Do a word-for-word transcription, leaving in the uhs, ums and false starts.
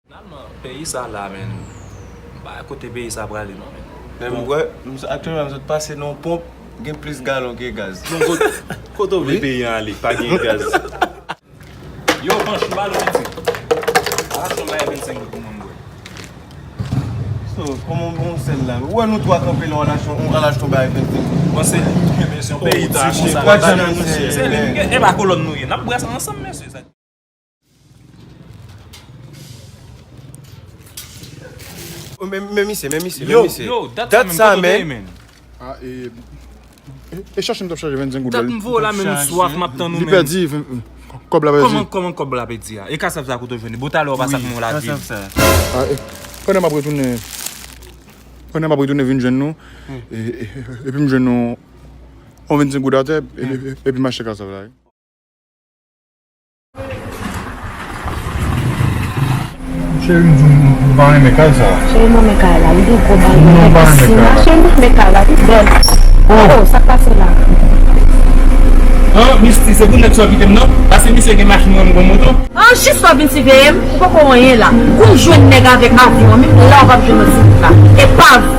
Finalman, peyi sa la, men, m pa wè kote peyi sa prale, non, men. Men m wè, m, aktyèlman, m sot pase nan yon ponp, gen plis galon ke gaz. Bon, kot, kote w vle peyi an ale, pa gen gaz. Yo, Panch, m ba nou piti. Al achte yon bagay vennsenk goud pou mwen, m bwè. So, kòman bon sèl la? Ou wè nou twa kanpe la, ou al achte yon bagay vennsenk goud. Bon, se li, mesye, yon peyi ta konsa. Se li, e pa kolòn nou ye. N ap bwè sa ansanm, mesye. Men misye, men misye, men misye. Dat sa, men. E chache m t ap chache vennsenk goud la. Dat m voye la, men nou swaf, m ap tann ou. Li pèdi, kòb la pèdi. Kòman, kòman kòb la pèdi a? E kasèv sa kote w jwenn li? Bon, talè w pa sa pou mwen la vye. Pandan m ap retounen, pandan m ap retounen vin jwenn nou, epi m jwenn yon vennsenk goud atè, epi m achte kasèv la. Cheri m di w m pa renmen kay sa. Cheri m renmen kay la, li gen gwo bagay. Non, m pa renmen kay la. Cheri m renmen kay la, li bèl. Oh, sa k pase la? Ah, Misty, se pou nèg sa w kite m non? Paske misye gen machin, mwen m gon moto. Ah, jis lè w vin siveye m, ou poko anyen la. Kou m jwenn nèg avèk avyon an, menm la w p ap jwenn mwen sou wout la. Epav!